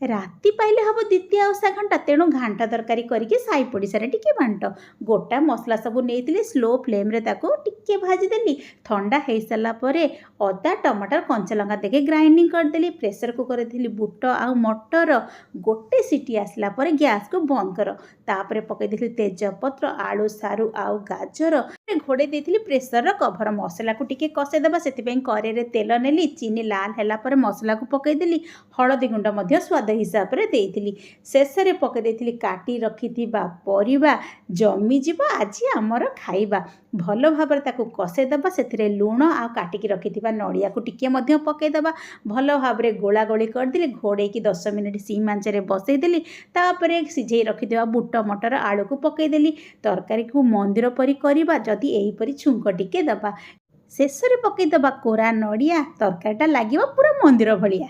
ରାତି ପାଇଲେ ହେବ ଦ୍ୱିତୀୟା ଓଷା ଘଣ୍ଟା, ତେଣୁ ଘାଣ୍ଟ ତରକାରୀ କରିକି ସାହି ପଡ଼ିଶାରେ ଟିକେ ବାଣ୍ଟ। ଗୋଟା ମସଲା ସବୁ ନେଇଥିଲି, ସ୍ଲୋ ଫ୍ଲେମ୍ରେ ତାକୁ ଟିକେ ଭାଜିଦେଲି। ଥଣ୍ଡା ହେଇସାରିଲା ପରେ ଅଦା, ଟମାଟର, କଞ୍ଚା ଲଙ୍କା ଦେଇକି ଗ୍ରାଇଣ୍ଡିଙ୍ଗ କରିଦେଲି। ପ୍ରେସର କୁକରରେ ଥିଲି ବୁଟ ଆଉ ମଟର। ଗୋଟେ ସିଟି ଆସିଲା ପରେ ଗ୍ୟାସ୍କୁ ବନ୍ଦ କର। ତାପରେ ପକାଇ ଦେଇଥିଲି ତେଜପତ୍ର, ଆଳୁ, ସାରୁ ଆଉ ଗାଜର। ଘୋଡ଼େଇ ଦେଇଥିଲି ପ୍ରେସରର କଭର। ମସଲାକୁ ଟିକେ କଷେଇଦେବା, ସେଥିପାଇଁ କରେଇରେ ତେଲ ନେଲି। ଚିନି ଲାଲ ହେଲା ପରେ ମସଲାକୁ ପକାଇଦେଲି। ହଳଦୀ ଗୁଣ୍ଡ ମଧ୍ୟ ସ୍ୱାଦ ହିସାବରେ ଦେଇଥିଲି। ଶେଷରେ ପକାଇ ଦେଇଥିଲି କାଟି ରଖିଥିବା ପରିବା। ଜମିଯିବ ଆଜି ଆମର ଖାଇବା। ଭଲ ଭାବରେ ତାକୁ କଷେଇଦେବା। ସେଥିରେ ଲୁଣ ଆଉ କାଟିକି ରଖିଥିବା ନଡ଼ିଆକୁ ଟିକିଏ ମଧ୍ୟ ପକାଇଦେବା। ଭଲ ଭାବରେ ଗୋଳା ଗୋଳି କରିଦେଲି। ଘୋଡ଼େଇକି 10 ମିନିଟ୍ ସିମ୍ ଆଞ୍ଚରେ ବସେଇଦେଲି। ତାପରେ ସିଝେଇ ରଖିଥିବା ବୁଟ, ମଟର, ଆଳୁକୁ ପକାଇଦେଲି। ତରକାରୀକୁ ମନ୍ଦିର ପରି କରିବା ଯଦି ଏହିପରି ଛୁଙ୍କ ଟିକେ ଦେବା। ଶେଷରେ ପକାଇଦେବା କୋରା ନଡ଼ିଆ। ତରକାରୀଟା ଲାଗିବ ପୁରା ମନ୍ଦିର ଭଳିଆ।